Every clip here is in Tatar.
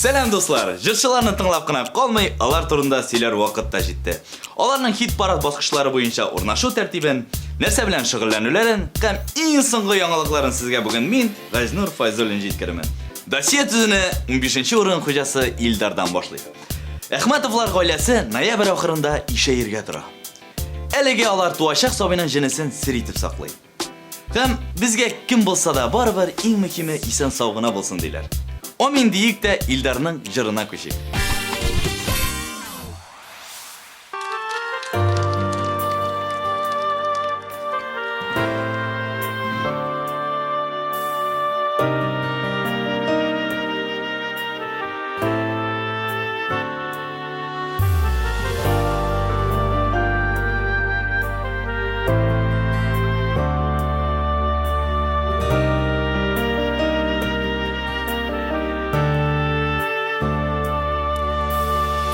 Сәлам, дуслар! Җырчыларны тыңлап кына калмый, алар турында сөйләр вакыт та җитте. Аларның хит-парад баскычлары буенча урнашу тәртибен, нәрсә белән шөгыльләнүләрен һәм иң соңгы яңалыкларын сезгә бүген мин, Газинур Файзуллин җиткерермен. Досье төзүне 15 урын хуҗасы Илдардан башлыйк. Әхмәтовлар гаиләсе ноябрь ахырында ишәергә тора. Әлегә алар туачак сабыйның җенесен сер итеп саклый. Һәм безгә кем булса да барыбер, иң мөһиме исән-сау гына булсын диләр. Амин диик тә Илдарның җырына күчик.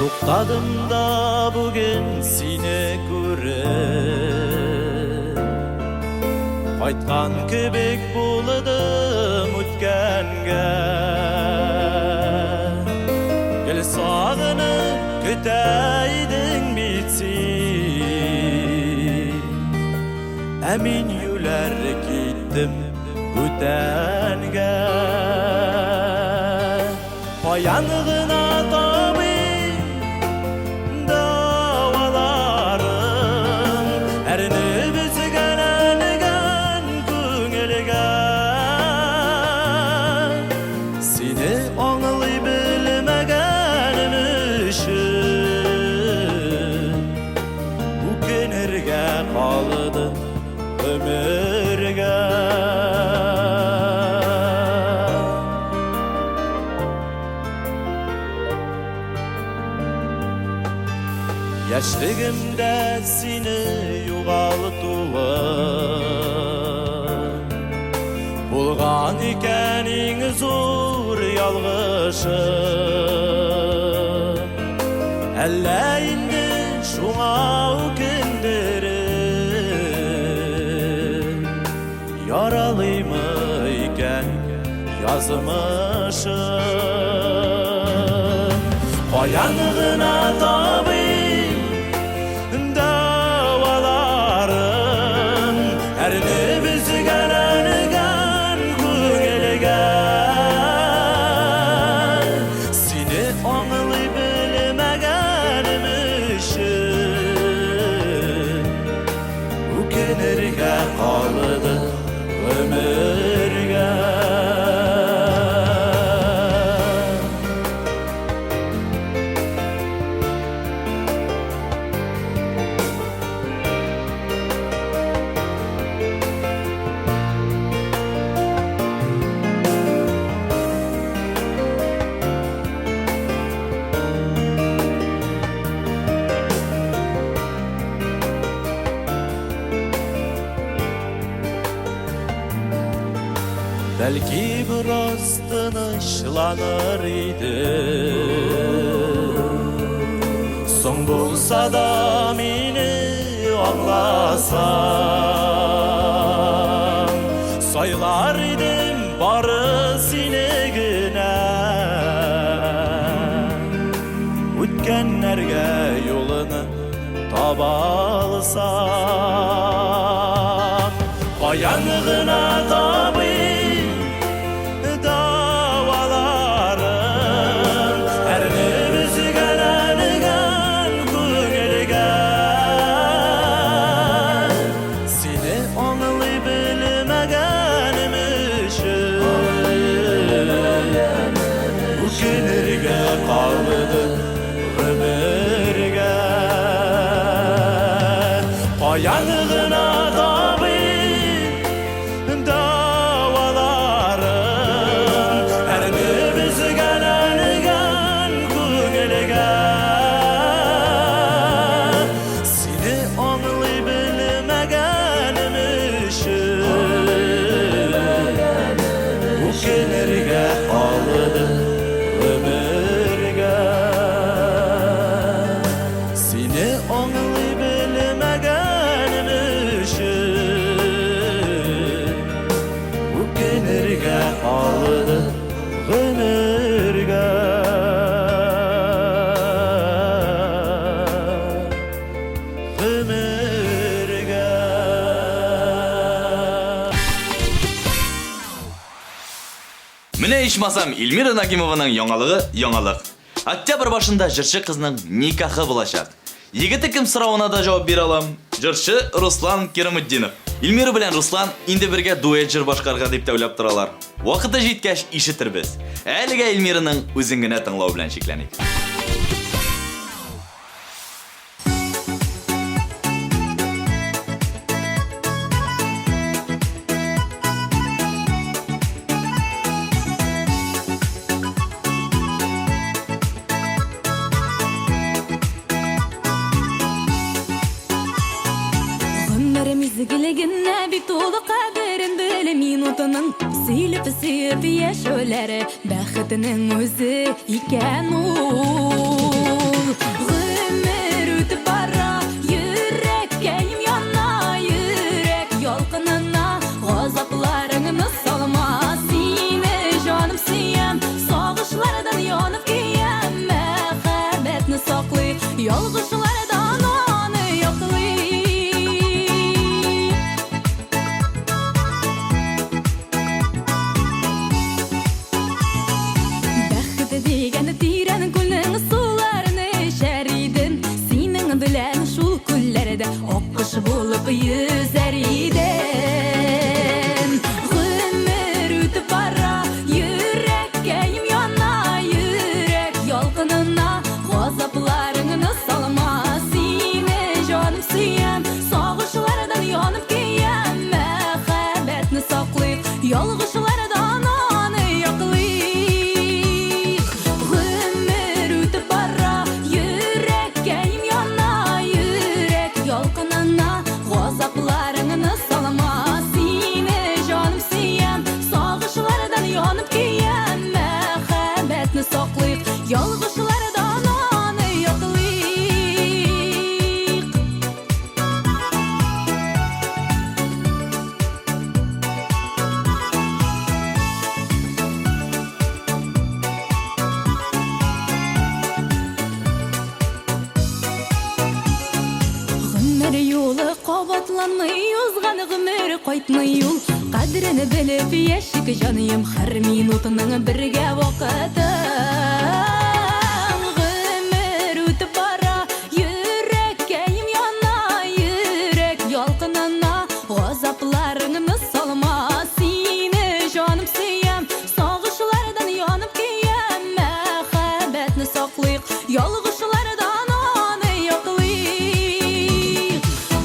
Туктадым да бүген сине күреп, Кайткан кебек булдым үткәнгә. Гел сагынып көтә идең бит син. Ә мин юләр киттем бүтәнгә. Каян гына табыйм дәваларын, Әрнеп өзгәләнгән күңелгә. Сине аңлый белмәгәнем өчен Үкенергә калды гомергә. Яшьлегемдә сине югалтуым Булган икән иң зур ялгышым. Әллә инде шуңа үкендереп Яралыймы икән язмышым? Каян гына табыйм дәваларын, Әрнеп өзгәләнгән күңелгә? Сине аңлый белмәгәнем өчен Үкенергә калды гомергә. Бәлки бераз тынычланыр идем, Соң булса да мине аңласаң, Сайлар идем бары сине генә. Үткәннәргә юлны таба алсам, Каян гына табыйм дәваларын, Әрнеп өзгәләнгән күңелгә? Сине аңлый белмәгәнем өчен Үкенергә калды гомергә. Каян гына табыйм дәваларын, Әрнеп өзгәләнгән күңелгә? Сине аңлый белмәгәнем өчен Үкенергә калды гомергә. Менә ичмасам Эльмира Нагимованың яңалыгы яңалык. Октябрь башында җырчы кызның никахы булачак. Егете кем соравына да җавап бирә алам. Җырчы Руслан Кираметдинов. Эльмира белән Руслан инде бергә дуэт җыр башкарырга дип тә уйлап торалар. Вакыты җиткәч ишетербез. Ә әлегә Эльмираның үзен генә тыңлау белән чикләник. Гомер мизгелегенә бик тулы кадерен бел минутының сөйләп сөеп яшәүләре бәхетнең үзе икән ул. Гомер үтеп бара, йөрәккәем яна, йөрәк ялкынына газапларыңны салма. Сине җаным сөям, сагышлардан янып көям, мәхәббәтне саклыйк, ялгышлардан аны яклыйк. Бәхет дигән тирән күлнең суларын эчәр идем, синең белән шул күлләрдә аккош булып йөзәр идем. Гомер үтеп бара, йөрәккәем яна, йөрәк ялкынына газапларыңны салма. Сине җаным сөям, сагышлардан янып көям, мәхәббәтне саклыйк, ялгышлардан аны яклыйк. Гомер үтеп бара, йөрәккәем яна, йөрәк ялкынына газапларыңны салма. Сине җаным сөям, сагышлардан янып көям, мәхәббәтне саклыйк, ялгышлардан аны яклыйк. Гомер юлы кабатланмый, узган гомер кайтмый ул. Кадерен белеп яшик, җаныем, һәр минутының бергә вакыты. Гомер үтеп бара, йөрәккәем яна, йөрәк ялкынына газапларыңны салма. Сине җаным сөям, сагышлардан янып көям, мәхәббәтне саклыйк, ялгышлардан аны яклыйк.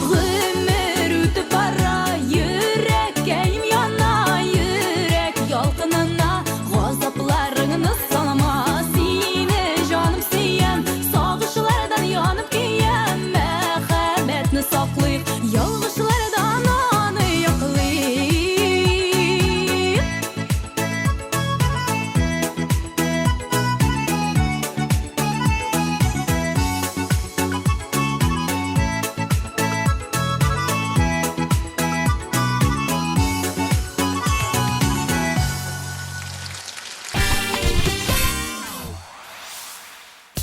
Гомер үтеп бара, йөрәккәем яна, йөрәк ялкынына газапларыңны салма. Сине җаным сөям, сагышлардан янып көям, мәхәббәтне саклыйк, ялгышлардан аны яклыйк.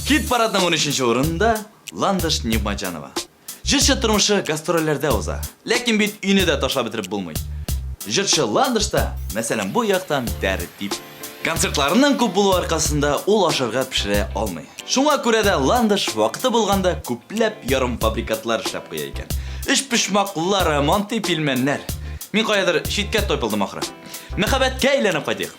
Хит парадның 13 урынында Ландыш Нигъмәтҗанова. Җырчы тормышы гастрольләрдә уза. Ләкин бит өйне дә ташлап бетереп булмый. Җырчы Ландышта, мәсәлән, бу яктан тәртип. Концертларының күп булуы аркасында ул ашарга пешерә алмый. Шуңа күрә дә Ландыш вакыты булганда күпләп ярымфабрикатлар эшләп куя икән. Өчпочмаклар, мантый пилмәннәр. Мин каядыр читкә тайпылдым ахры. Мәхәббәткә әйләнеп кайтыйк.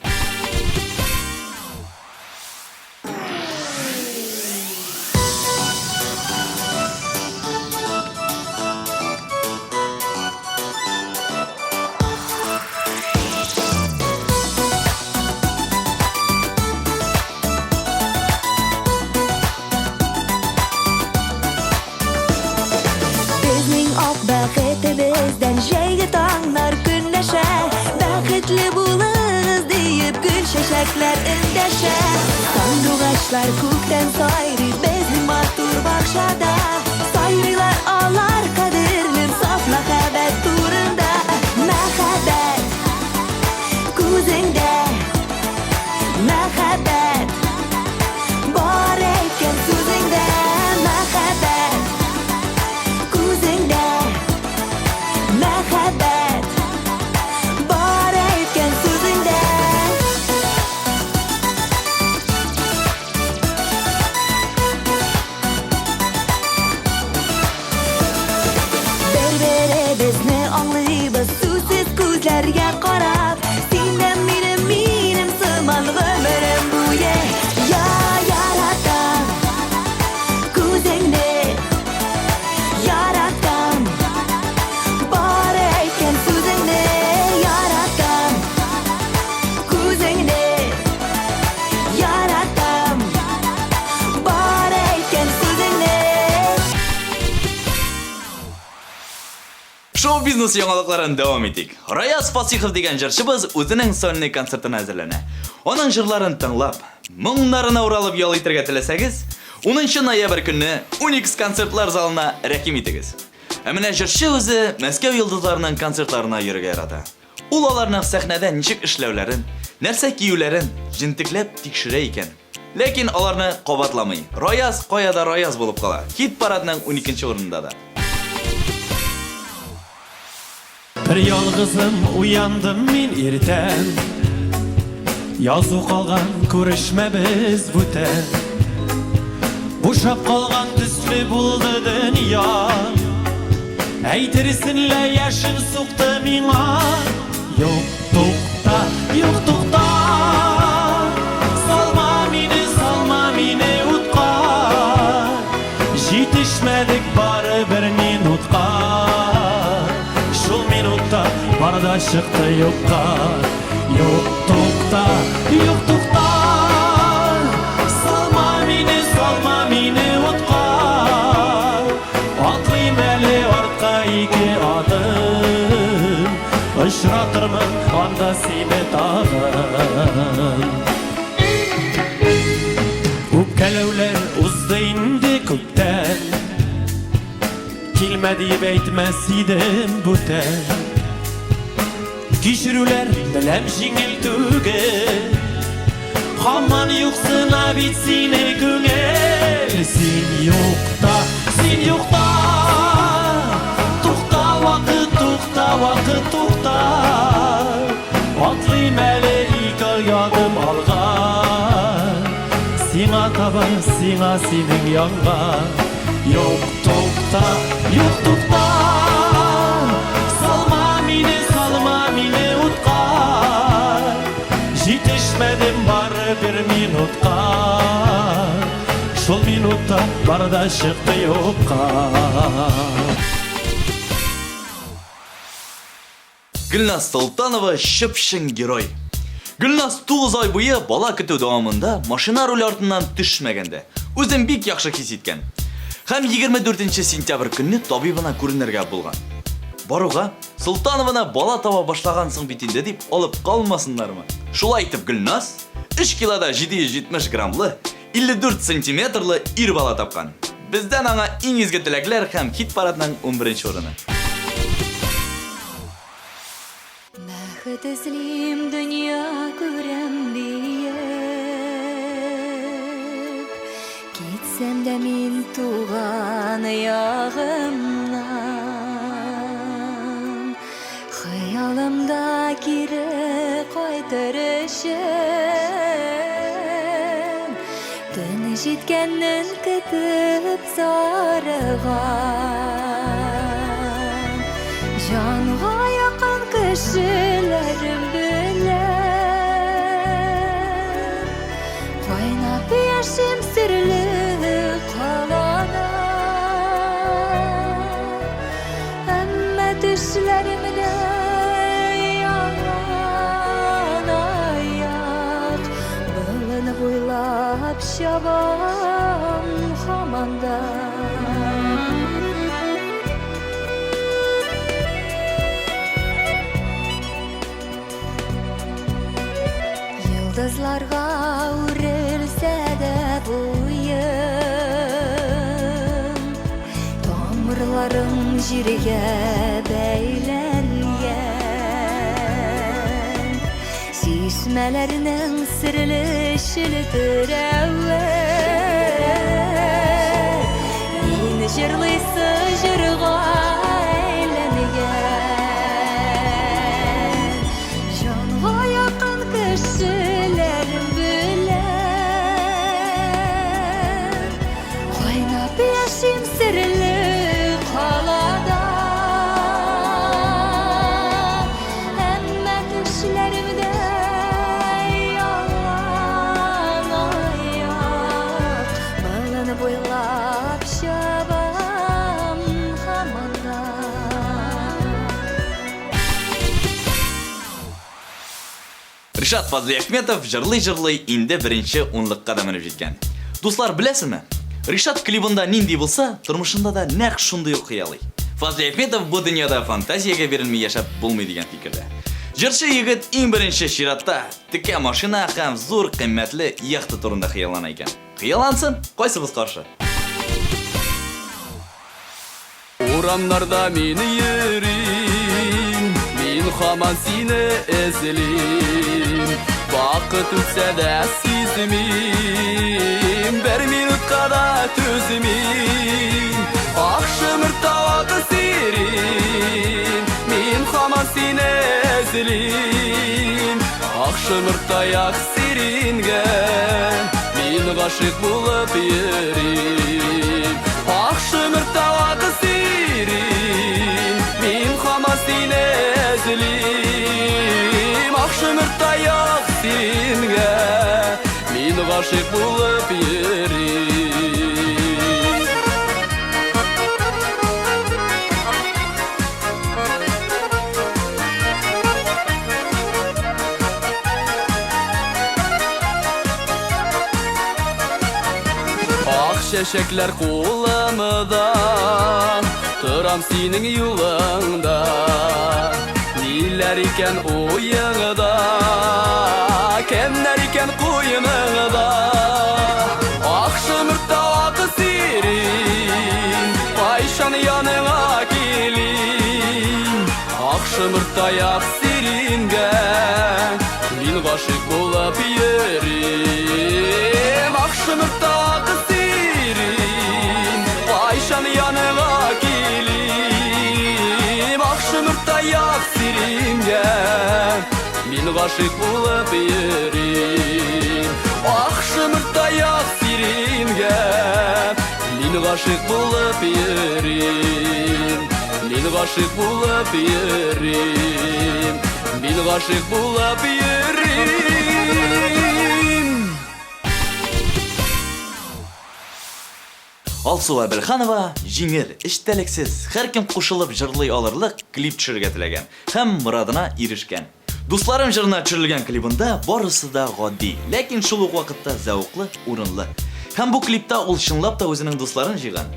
Безнең ак бәхетебездән җәйге таңнар көнләшә. Бәхетле булыгыз диеп гөл чәчәкләр эндәшә. Сандугачлар күктән сайрый безнең матур бакчада. Сайрыйлар алар кадерлем саф мәхәббәт турында. Мәхәббәт күзеңдә, мәхәббәт бар әйткән сүзеңдә, мәхәббәт күзеңдә, мәхәббәт бар әйткән сүзеңдә. Шоу-бизнес яңалыкларын дәвам итик. Раяз Фасихов дигән җырчыбыз үзенең сольный концертына әзерләнә. Аның җырларын тыңлап, моңнарына уралып ял итәргә теләсәгез, 10 ноябрь көнне Уникс концертлар залына рәхим итегез. Ә менә җырчы үзе Мәскәү йолдызларының концертларына йөрергә ярата. Ул аларның сәхнәдә ничек эшләүләрен, нәрсә киюләрен җентекләп тикшерә икән. Ләкин аларны кабатламый. Раяз кая да Раяз булып кала. Хит-парадның уникенче урынында да. Бер ялгызым уяндым мин иртән. Язу калган күрешмәбез бүтән. Бушап калган төсле булды дөнья. Әйтерсең лә яшен сукты миңа. Юк, тукта, юк, тукта. Салма мине, салма мине утка. Җитешмәдек бары бер минутка. Шул минутта бар да чыкты юкка. Юк, тукта, юк, тукта. Салма мине, салма мине утка. Атлыйм әле артка ике адым. Очратырмын анда сине тагын. Үпкәләүләр узды инде күптән. Килмә диеп әйтмәс идем бүтән. Кичерүләр беләм җиңел түгел. Һаман юксына бит сине күңел. Син юкта, син юкта. Тукта вакыт, тукта вакыт, тукта. Атлыйм әле ике адым алга. Сиңа таба, сиңа синең янга. Юк, тукта, юк, тукта. Салма мине, салма мине утка. Җитешмәдем бары бер минутка. Шул минутта бар да чыкты юкка. Гөлназ Солтанова чып-чын герой. Гөлназ 9 ай буе бала көтү дәвамында машина руле артыннан төшмәгән дә. Үзен бик яхшы хис иткән. Һәм 24 сентябрь көнне табибына күренергә булган. Баруга, Солтанованы бала таба башлагансың бит инде дип алып калмасыннармы? Шулай итеп Гөлназ 3 килода 770 граммлы, 54 сантиметрлы ир бала тапкан. Бездән аңа иң изге теләкләр һәм хит-парадның унберенче урыны. Бәхет эзлим, дөнья күрәм диеп, Китсәм дә мин туган ягымнан, Хыялымда кире кайтыр өчен, Төн җиткәнен көтеп зарыгам. Җанга якын кешеләрем белән Кайнап яшим серле калада. Әмма төшләремдә ялан аяк Болын буйлап чабам һаман да. Йолдызларга үрелсә дә буем, Тамырларым җиргә бәйләнгән. Чишмәләрнең серле челтерәве Мин җырлыйсы җырга әйләнгән. Җанга якын кешеләрем белән Кайнап яшим серле калада. Әмма төшләремдә ялан аяк Болын буйлап чабам һаман да. Ришат Фазлиахметов җырлый-җырлый инде беренче унлыкка да менеп җиткән. Дуслар, беләсезме? Ришат клибында нинди булса, тормышында да нәкъ шундый ук хыялый. Фазлыйәхметов бу дөньяда фантазиягә бирелми яшәп булмый дигән фикердә. Җырчы егет иң беренче чиратта текә машина һәм зур кыйммәтле яхта турында хыяллана икән. Хыяллансын, кайсыбыз каршы? Урамнарда мин йөрим, мин һаман сине эзлим. Вакыт үтсә дә сизмим, бер минутка да түзмим. Ак шымырт тавагы сирин, мин һаман сине эзлим. Ак шымырт таяк сирингә, мин гашыйк булып йөрим. Ак шымырт тавагы сирин, мин һаман сине эзлим. Ак шымырт таяк сирингә, мин гашыйк булып йөрим. Ак чәчәкләр кулымда, торам синең юлыңда. Ниләр икән уеңда, кемнәр икән куеныңда? Ак шымыртта ак сирин, кайчан яныңа килим? Ак шымыртта ак сирингә, мин гашыйк булып йөрим. Ак шымыртта ак сирин, кайчан яныңа килим? Ак шымыртта ак сирингә, мин гашыйк булып йөрим. Ак шымыртта ак сирингә, мин гашыйк булып йөрим. Мин гашыйк булып йөрим. Мин гашыйк булып йөрим. Алсу Әбелханова җиңел, эчтәлексез, һәркем кушылып җырлый алырлык клип төшерергә теләгән һәм морадына ирешкән. Дусларым җырына төшерелгән клибында барысы да гади, ләкин шул ук вакытта зәвыклы, урынлы. Һәм бу клипта ул чынлап та үзенең дусларын җыйган.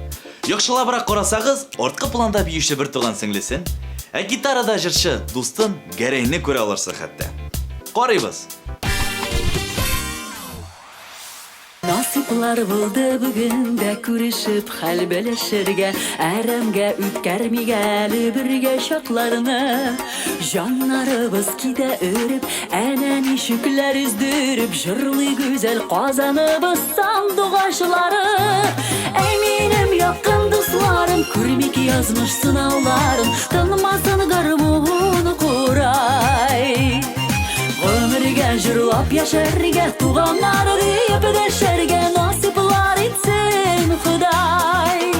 Яхшылабрак карасагыз, арткы планда биюче бертуган сеңлесен, ә гитарада җырчы дустын Гәрәйне күрә алырсыз хәтта. Карыйбыз! Насыйплар булды бүген дә күрешеп хәл белешергә, Әрәмгә үткәрмик әле бергә чакларны. Җаннарыбыз китә өреп, әнә ничекләр өздереп Җырлый гүзәл Казаныбыз сандугачлары. Әй минем якын дусларым, күрмик язмыш сынауларын, Тынмасын гармун курай. Гомергә җырлап яшәргә, туганнар диеп дәшәргә насыйплар итсен Ходай.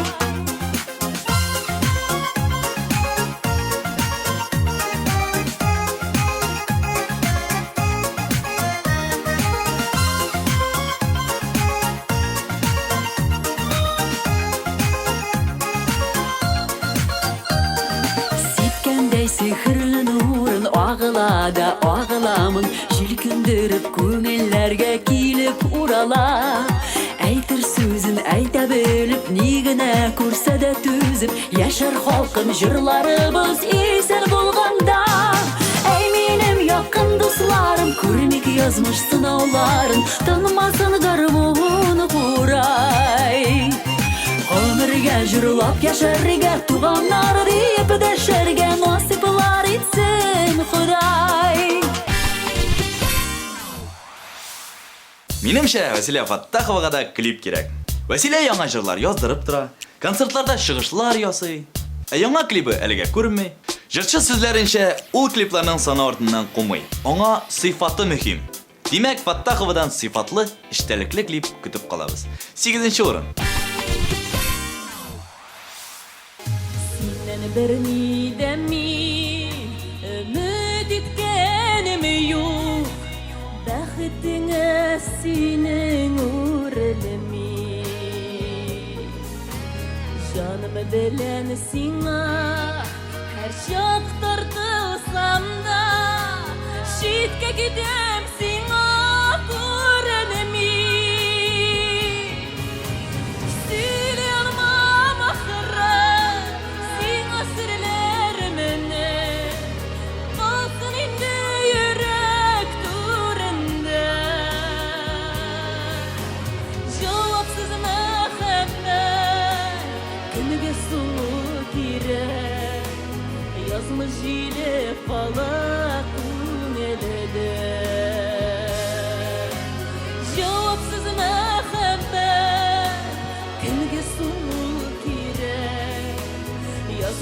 Сипкәндәй сихерле нурын агыла да агыламын, Җилкендереп күңелләргә килеп урала. Әйтер сүзен әйтә белеп, ни генә күрсә дә түзеп, Яшәр халкым җырларыбыз исән булганда. Әй минем якын дусларым, күрмик язмыш сынауларын, Тынмасын гармун курай. Гомергә җырлап яшәргә, туганнар диеп дәшәргә насыйплар итсен Ходай. Минемчә, Вәсилә Фаттаховага да клип кирәк. Вәсилә яңа җырлар яздырып тора, концертларда чыгышлар ясый. Ә яңа клибы әлегә күренми. Җырчы сүзләренчә, ул клипларның саны артыннан кумый. Аңа сыйфаты мөһим. Димәк, Фаттаховадан сыйфатлы, эчтәлекле клип көтеп калабыз. Сигезенче урын. Синнән берни дә мин өмет иткәнем юк, Бәхетеңә синең үрелми. Җаным белән сиңа һәрчак тартылсам да, Читкә китәм сиңа күренми. Сөйли алмам ахры, сиңа.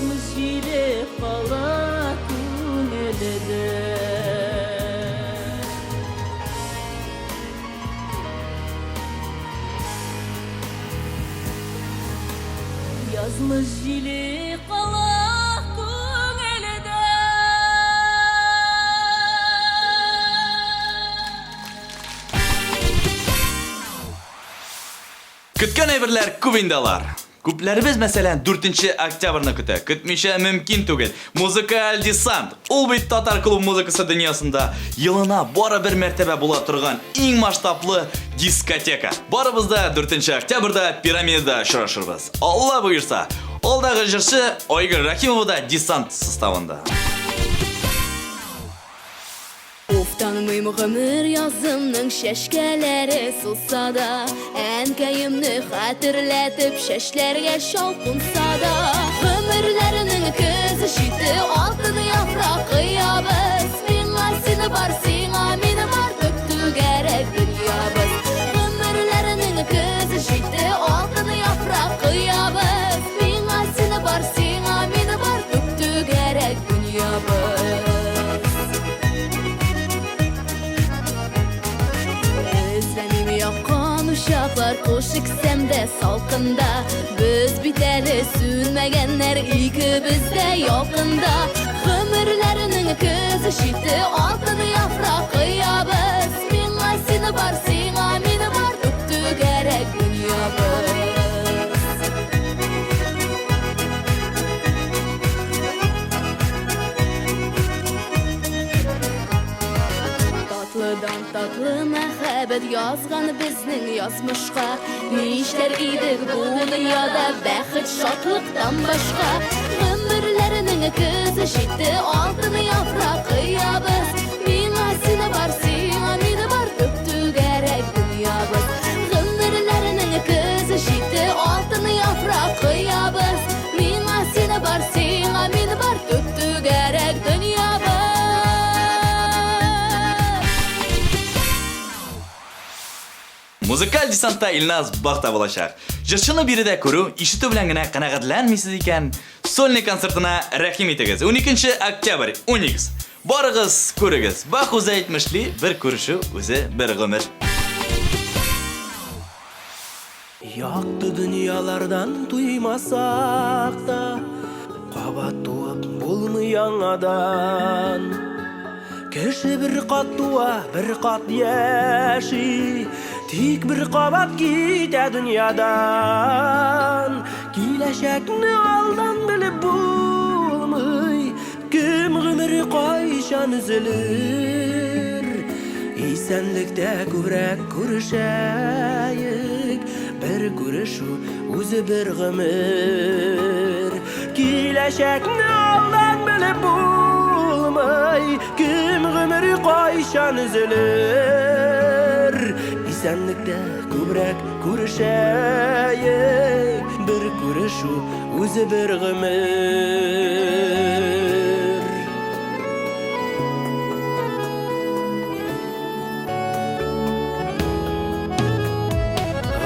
Язмыш җиле кала күңелдә. Язмыш җиле кала күңелдә. Көткән әйберләр күп инде алар. Күпләребез, мәсәлән, 4 октябрьне көтә. Көтмичә мөмкин түгел. Музыкаль десант. Ул бит татар клуб музыкасы дөньясында елына бары бер мәртәбә була торган иң масштаблы дискотека. Барыбыз да 4 октябрьдә Пирамидада очрашырбыз. Алла боерса. Алдагы җырчы Айгөл Рәхимова да десант составында. Уфтанмыйм гомер язымның чәчкәләре сулса да, Әнкәемне хәтерләтеп чәчләргә чал кунса да. Гомерләрнең көзе җитте, алтын яфрак коябыз. Миңа син бар, сиңа мин бар, түп-түгәрәк дөньябыз. Гомерләрнең көзе җитте, алтын яфрак коябыз. Миңа син бар, сиңа мин бар, түп-түгәрәк дөньябыз. Эзләмим яккан учаклар, куш иксәм дә салкында. Без бит әле сүнмәгәннәр, икебез дә ялкында. Гомерләрнең көзе җитте, алтын яфрак коябыз. Миңа син бар, сиңа мин бар, түп-түгәрәк дөньябыз. Татлыдан татлы мәхәббәт язган безнең язмышка. Нишләр идек бу дөньяда бәхет, шатлыктан башка? Гомерләрнең көзе җитте, алтын яфрак коябыз. Миңа син бар, сиңа мин бар, түп-түгәрәк дөньябыз. Гомерләрнең көзе җитте, алтын яфрак коябыз. Миңа син бар, сиңа мин бар, түп-түгәрәк дөньябыз. Музыкаль десантта Илназ Бах та булачак. Җырчыны биредә күрү, ишетү белән генә канәгатьләнмисез икән, сольный концертына рәхим итегез. 12 октябрь, Уникс. Барыгыз, күрегез. Бах үзе әйтмешли, бер күрешү үзе бер гомер. Якты дөньялардан туймасак та, кабат туып булмый яңадан. Кеше бер кат туа, бер кат яши, тик бер кабат китә дөньядан. Киләчәкне алдан белеп булмый, кем гомере кайчан өзелер. Исәнлектә күбрәк күрешәек, бер күрешү үзе бер гомер. Киләчәкне алдан белеп булмый, кем гомере кайчан өзелер. Исәнлектә күбрәк күрешәек, бер күрешү үзе бер гомер.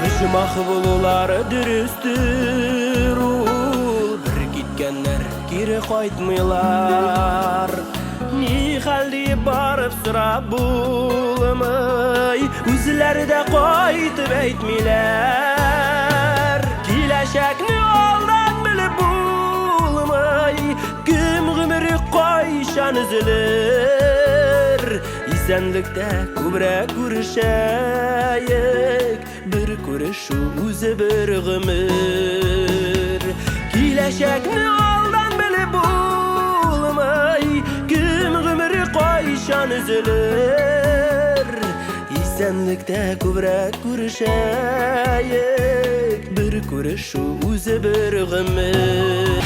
Оҗмах булулары дөрестер ул, бер киткәннәр кире кайтмыйлар. Ни хәл диеп барып сорап булмый, үзләре дә кайтып әйтмиләр. Киләчәкне алдан белеп булмый, кем гомере кайчан өзелер. Исәнлектә күбрәк күрешәек, бер күрешү үзе бер гомер. Киләчәкне алдан белеп булмый, кем гомере кайчан өзелер. Исәнлектә күбрәк күрешәек, бер күрешү үзе бер гомер.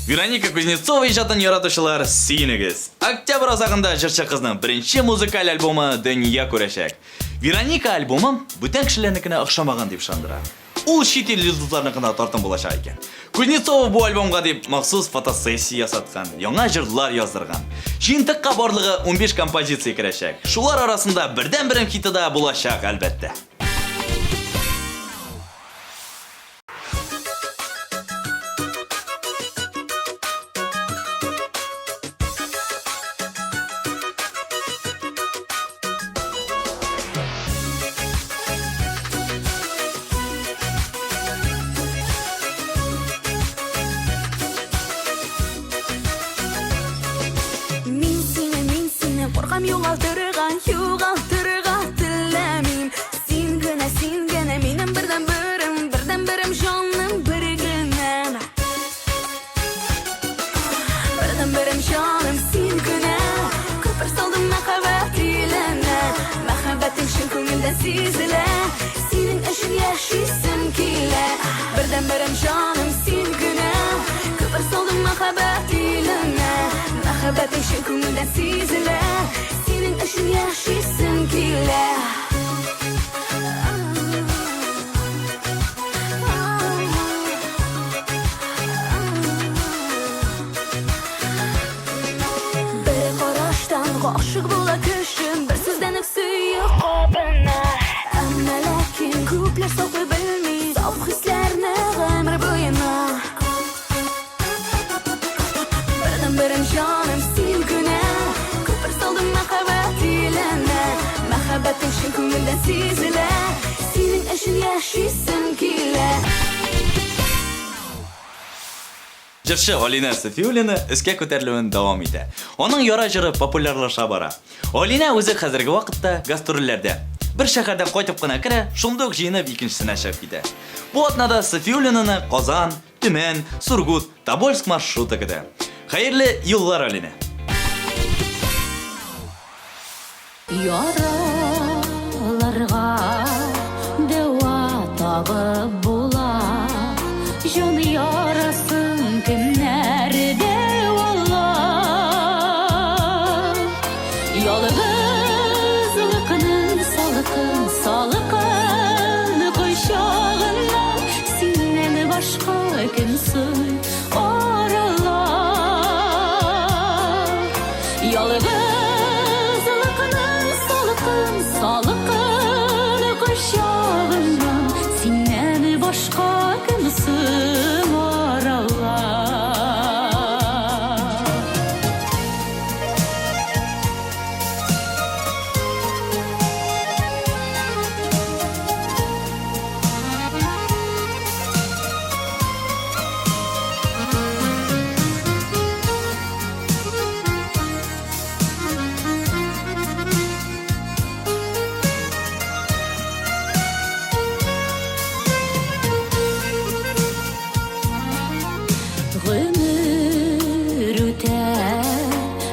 Вероника Кузнецова иҗатын яратучылар, сөенегез! Октябрь азагында җырчы кызның беренче музыкаль альбомы дөнья күрәчәк. Вероника альбомы бүтән кешеләрнекенә охшамаган дип ышандыра. Ул чит ил йолдызларныкына тартым булачак икән. Кузнецова бу альбомга дип махсус фотосессия ясаткан, яңа җырлар яздырган. Җыентыкка барлыгы 15 композиция керәчәк. Шулар арасында бердәнберем хиты да булачак, әлбәттә. югалтырга, югалтырга теләмим. Син генә, син генә минем бердәнберем, бердәнберем җаным бер генәм. Бердәнберем җаным син генә. Күпер салдым мәхәббәт иленә. Мәхәббәтең чын күңелдән сизелә. Синең өчен яшисем килә. Бердәнберем җаным син генә. Күпер салдым мәхәббәт иленә. Мәхәббәтең чын күңелдән сизелә. Синең өчен яшисем килә. Бер караштан гашык була кеше, бер сүздән үк сөю кабына. Әмма ләкин күпләр саклый белми саф хисләрне гомер буена. Бердәнберем җаным син генә, күпер салдым мәхәббәт иленә. Мәхәббәтең чын күңелдән сизелә, синең өчен яшисем килә. Җырчы Алинә Сафиуллина өскә күтәрелүен дәвам итә. Аның Яра җыры популярлаша бара. Алинә үзе хәзерге вакытта гастрольләрдә. Бер шәһәрдән кайтып кына керә, шунда ук җыенып икенчесенә чыгып китә. Бу атнада Сафиуллинаны Казан, Төмән, Сургут, Тобольск маршруты көтә. Хәерле юллар, Алинә! Яраларга дәва табып була, Җан ярасын кемнәр дәвалар? Ялгызлыкның салкын, салкын кочагыннан Синнән башка кем соң аралар? Ялгызлыкның салкын, салкын кочагыннан Синнән башка кем соң аралар? Гомер үтә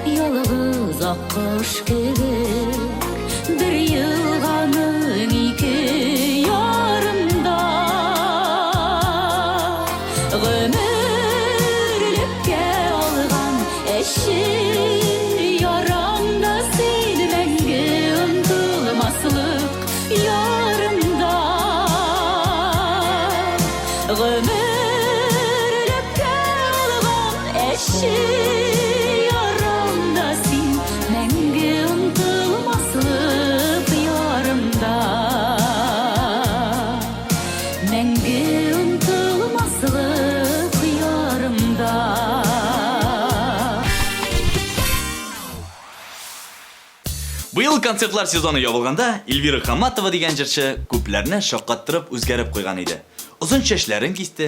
ялгыз аккош кебек, Бер елганың ике ярында. Гомерлеккә алган әче ярамда син мәңге онтылмаслык ярымда. Гомерлеккә алган әче ярамда син мәңге онтылмаслык ярымда. Мәңге онтылмаслык ярымда. Быел концертлар сезоны ябылганда Эльвира Хаматова дигән җырчы күпләрне шаккаттырып үзгәреп куйган иде. Озын чәчләрен кисте,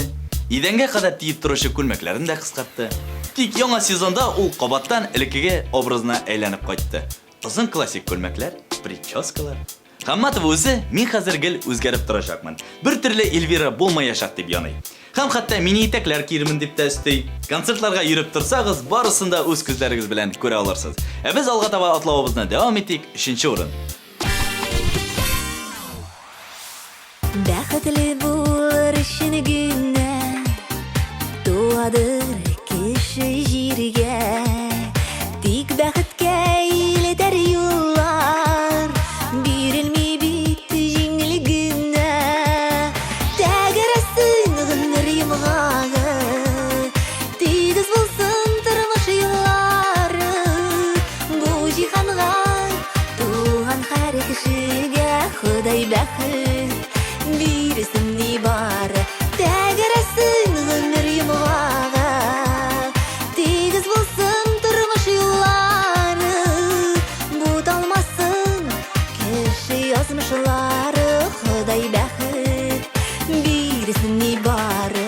идәнгә кадәр тиеп торучы күлмәкләрен дә кыскартты. Тик яңа сезонда ул кабаттан элеккеге образына әйләнеп кайтты. Озын классик күлмәкләр, прическалар. Хамматова үзе, мин хәзер гел үзгәреп торачакмын. Бер төрле Эльвира булмаячак дип яный. Һәм хәтта мини итәкләр киермен дип тә өсти. Концертларга йөреп торсагыз, барысын да үз күзләрегез белән күрә алырсыз. Ә без алга таба атлавыбызны дәвам итик, өченче урын. Бәхетле булыр өчен генә Туадыр кеше җиргә. Тик бәхеткә илтәр юллар Бирелми бит җиңел генә. Тәгәрәсен гомер йомгагы, Тигез булсын тормыш юллары. Бу җиһанга туган һәр кешегә Ходай бәхет бирсен нибары. Тәгәрәсен гомер йомгагы, Тигез булсын тормыш юллары. Буталмасын кеше язмышлары, Ходай бәхет бирсен нибары.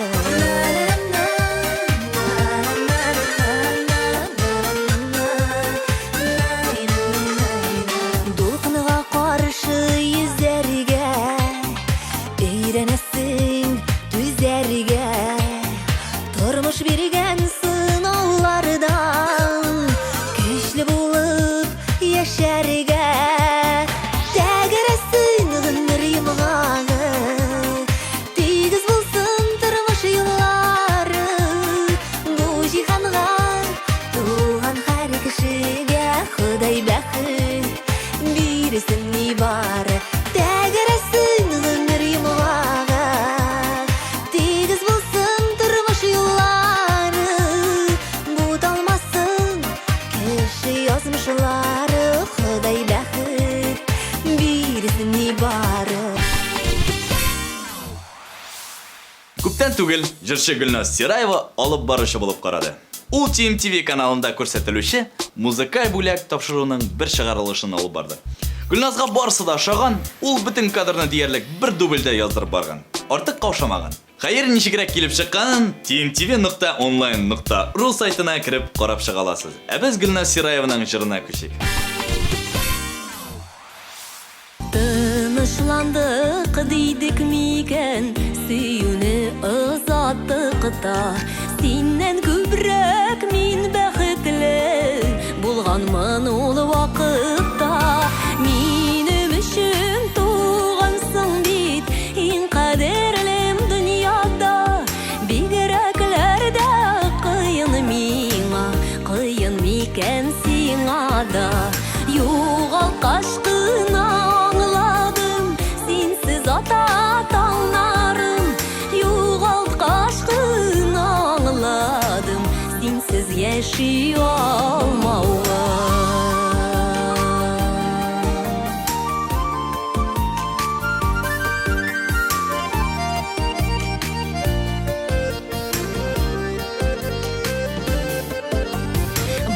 Күптән түгел җырчы Гөлназ Сираева алып баручы булып карады. Ул TMTV каналында күрсәтелүче Музыкаль бүләк тапшыруының бер чыгарылышын алып барды. Гөлназга барысы да ошаган, ул бөтен кадрны диярлек бер дубльдә яздырып барган. Артык каушамаган. Хәер, ничегрәк килеп чыкканын tmtv.online .ru сайтына кереп карап чыга аласыз. Ә без Гөлназ Сираеваның җырына күчик. Тынычландык дидек микән, сөюне озаттык та. Синнән күбрәк мин бәхетле булганмын ул вакытта. Минем өчен тугансың бит, иң кадерлем дөньяда. Бигрәкләр дә кыен миңа, кыен микән сиңа да. Югалткач кына аңладым, синсез ата таңнарым. Югалткач кына аңладым, синсез яши алмавым.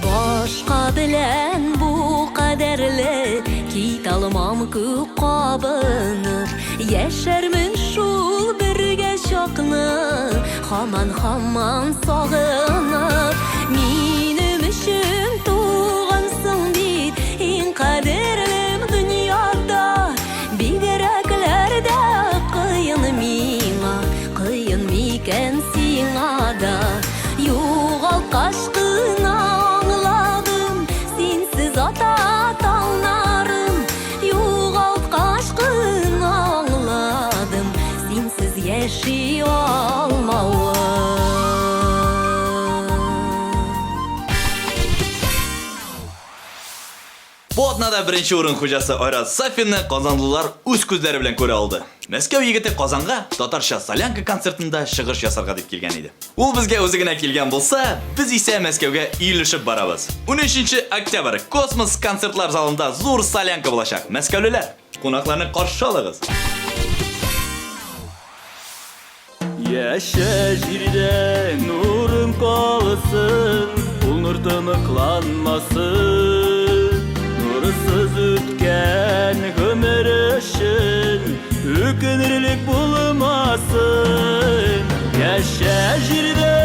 Башка белән бу кадәрле кит алмам күк кабынып. Яшәрмен шул бергә чакны, хаман хаман сагынып. Минем өчен тугансың бит, иң кадерлем дөньяда. Бигрәкләр дә кыен миңа, кыен микән сиңа да. Югалткач кына аңладым, синсез ата таңнарым. Югалткач кына аңладым, синсез яши алмавым. Бу атнада беренче урын хуҗасы Айрат Сафинны казанлылар үз күзләре белән күрә алды. Мәскәү егете Казанга татарча солянка концертында чыгыш ясарга дип килгән иде. Ул безгә үзе генә килгән булса, без исә Мәскәүгә өелешеп барабыз. 13 октябрь Космос концертлар залында зур солянка булачак. Мәскәүлеләр, кунакларны каршы алыгыз! Яшә җирдә нурың калсын, ул нур тыныкланмасын. Нурсыз үткән гомер өчен үкенерлек булмасын. Яшә җирдә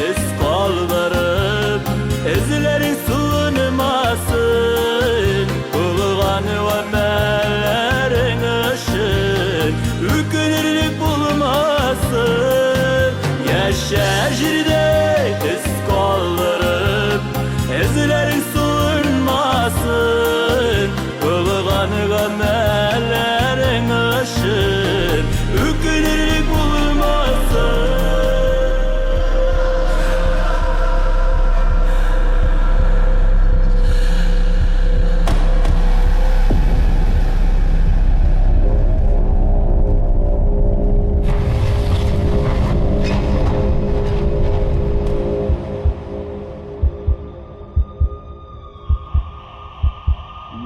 эз калдырып, эзләрең суынмасын. Кылган гамәлләрең өчен Үкенерлек булмасын. Яшә җирдә эз калдырып, эзләрең суынмасын. Кылган гамәлләрең өчен үкенерлек булмасын.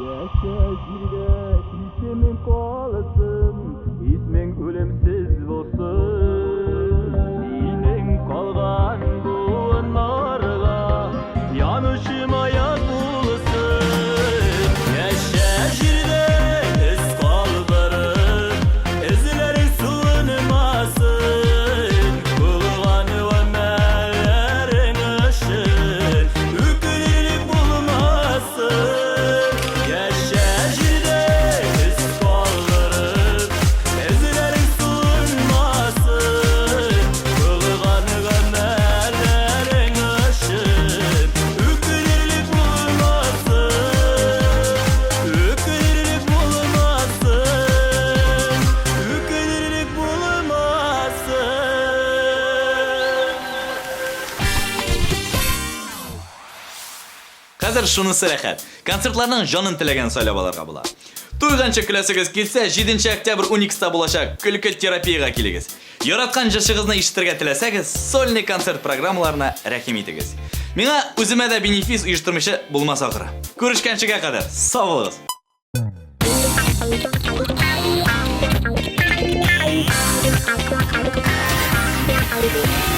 Яшә җирдә исемең калсын, исмең үлемсез булсын. Синең калган буыннарга янучы маяк булсын. Яшә җирдә эз калдырып, эзләрең суынмасын. Кылган гамәлләрең өчен үкенерлек булмасын. Яшә җирдә эз калдырып, эзләрең суынмасын. Кылган гамәлләрең өчен үкенерлек булмасын. Үкенерлек булмасын. Үкенерлек булмасын. Хәзер шунысы рәхәт. Концертларның җанын теләгән сайлап алырга була. Туйганчы көләсегез килсә, 7 октябрь Уникста булачак көлке терапиягә килегез. Яраткан җырчыгызны ишетергә теләсәгез, сольный концерт программаларына рәхим итегез. Миңа үземә дә бенефис оештырмыйча булмас ахры. Күрешкәнчегә кадәр, сау булыгыз! Thank you.